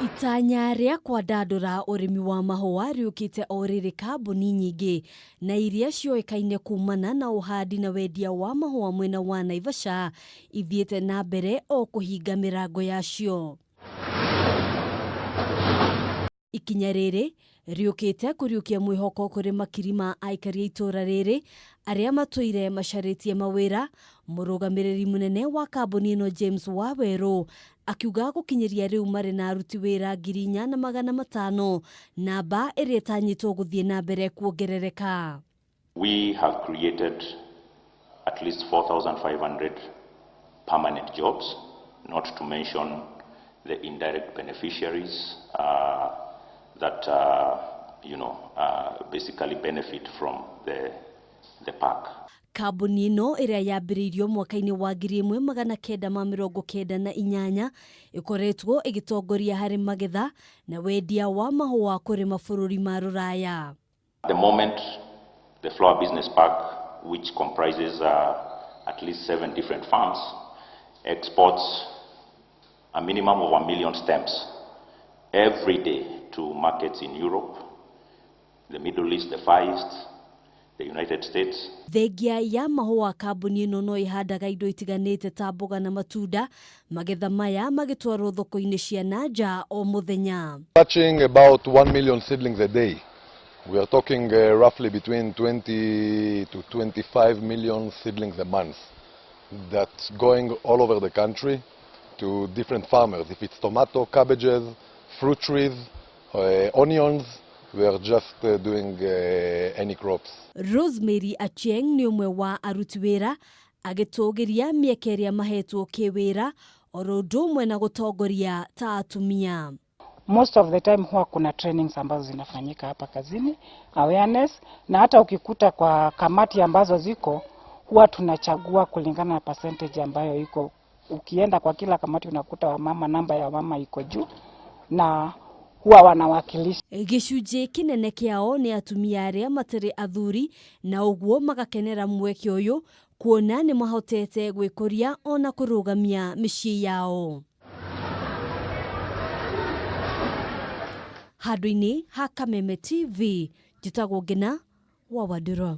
Itanya rĩa kwandandũra ũrĩmi wa mahũa rĩũkĩte o rĩrĩ kambuni nyingĩ na iria cioĩkaine kumana na ũhandi na wendia wa mahũa mwena wa Naivasha ithiĩte na mbere o kũhinga mĩrango yacio. Ikinya rĩrĩ rĩũkĩte kũriũkia mwĩhoko kũrĩ makiri ma aikari a itũra rĩrĩ arĩa matũire macarĩtie mawĩra. Mũrũgamĩrĩri mũnene wa kambuni ĩno James Wawerũ akiuga gũkinyĩria rĩu marĩ na aruti wĩra 4500, namba ĩrĩa ĩtanyĩtwo gũthiĩ na mbere kuongerereka. We have created at least 4,500 permanent jobs, not to mention the indirect beneficiaries that basically benefit from the park. Kambuni ĩno ĩrĩa yambĩrĩirio mwaka-inĩ wa 1998 ĩkoretwo ĩgĩtongoria harĩ magetha na wendia wa mahũa kũrĩ mabũrũri ma rũraya. At the moment, the Flower Business Park, which comprises at least 7 different farms, exports a minimum of 1 million stems every day to markets in Europe, the Middle East, the Far East, the United States. Thengia ya mahũa, kambuni ĩno no ĩhandaga indo itiganĩte ta mboga na matunda, magetha maya magĩtwarwo thoko-inĩ cia na nja o mũthenya. Touching about 1 million seedlings a day. We are talking roughly between 20 to 25 million seedlings a month that's going all over the country to different farmers. If it's tomato, cabbages, fruit trees, onions, we are just doing any crops. Rosemary Achieng nĩ ũmwe wa aruti wĩra agĩtũgĩria mĩeke ĩrĩa mahetwo kĩwĩra oro ũndũ ũmwe na gũtongoria ta atumia. Most of the time huwa kuna trainings ambazo zinafanyika hapa kazini, awareness, na hata ukikuta kwa kamati ambazo ziko huwa tunachagua kulingana na percentage ambayo iko. Ukienda kwa kila kamati unakuta wamama, namba ya wamama iko juu na huwa wanawakilisha. Gĩcunjĩ kĩnene kĩao nĩ atumia arĩa matarĩ athuri na ũguo magakenera mweke ũyũ kuona nĩ mahotete gwĩkũria ona kũrũgamia mĩciĩ yao. Handũ-inĩ ha Kameme TV, njĩtagwo Ngina wa Wandũrũ.